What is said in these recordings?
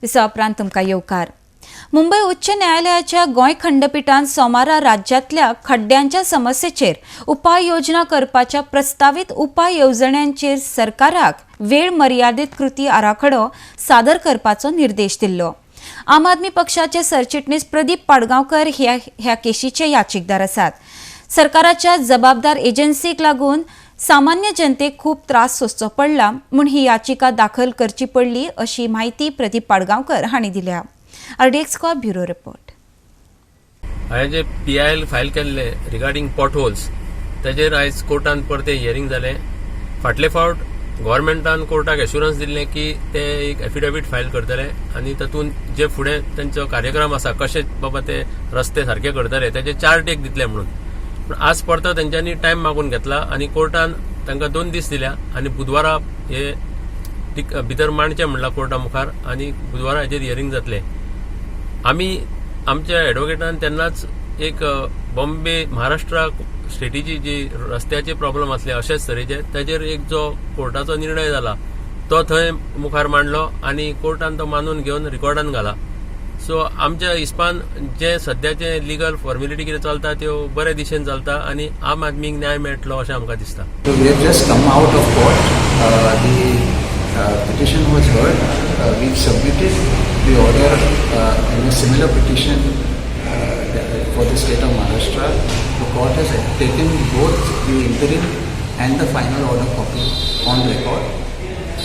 दिसा उपरांत तुमकां येवकार. मुंबय उच्च न्यायालयाच्या गोंय खंडपिठान सोमारा राज्यांतल्या खड्ड्यांच्या समस्येचेर उपाय योजना करपाच्या प्रस्तावीत उपाय येवजण्यांचेर सरकाराक वेळ मर्यादीत कृती आराखडो सादर करपाचो निर्देश दिल्लो. आम आदमी पक्षाचे सरचिटणीस प्रदीप पाडगांवकर ह्या ह्या केशीचे याचिकदार आसात. सरकाराच्या जबाबदार एजन्सीक लागून सामान्य जनतेक खूब त्रास सोंसचो पडला म्हूण ही याचिका दाखल करची पडली, अशी म्हायती प्रदीप पाडगांवकर हांणी दिल्या. आरडीएक्स कॉप ब्युरो रिपोर्ट. हांवें जे पीआयएल फायल केल्ले रिगार्डींग पॉटहोल्स, तेजेर आयज कोर्टान परतें हियरींग जालें. फाटले फावट गव्हर्मेंटान कोर्टाक एश्युरन्स दिल्लें की ते एक एफिडेवीट फायल करतले आनी तातूंत जे फुडें तेंचो कार्यक्रम आसा, कशे बाबा ते रस्ते सारके करतले, तेजे चार्ट एक दितले म्हणून. पूण आज परतो तेंच्यांनी टायम मागून घेतला आनी कोर्टान तांकां 2 दीस दिल्या आनी बुधवारा हे भितर मांडचें म्हणलां कोर्टा मुखार आनी बुधवारा हेजेर हियरींग जातलें. आमी आमच्या एडवोकेटान तेन्नाच एक बॉम्बे महाराष्ट्रा स्टेटीची जी रस्त्याचे प्रॉब्लम आसले अशेच तरेचे, ताजेर एक जो कोर्टाचो निर्णय जाला तो थंय मुखार मांडलो आनी कोर्टान तो मानून घेवन रिकॉर्डान घाला. सो आमच्या हिसपान जे सद्याचे लिगल फॉर्मेलिटी कितें चलता त्यो बरे दिशेन चलता आनी आम आदमीक न्याय मेळटलो अशें आमकां दिसता. So we have just come out of court. The petition was heard. We've submitted the order in a similar petition for the state of Maharashtra. The court has taken both the interim and the final order copy on record.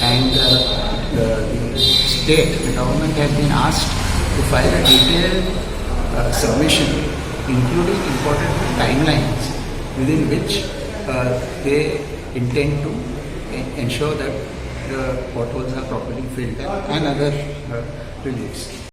And the state, the government has been asked to file a detailed submission, including important timelines within which they intend to ensure that the potholes are properly filled and other reliefs.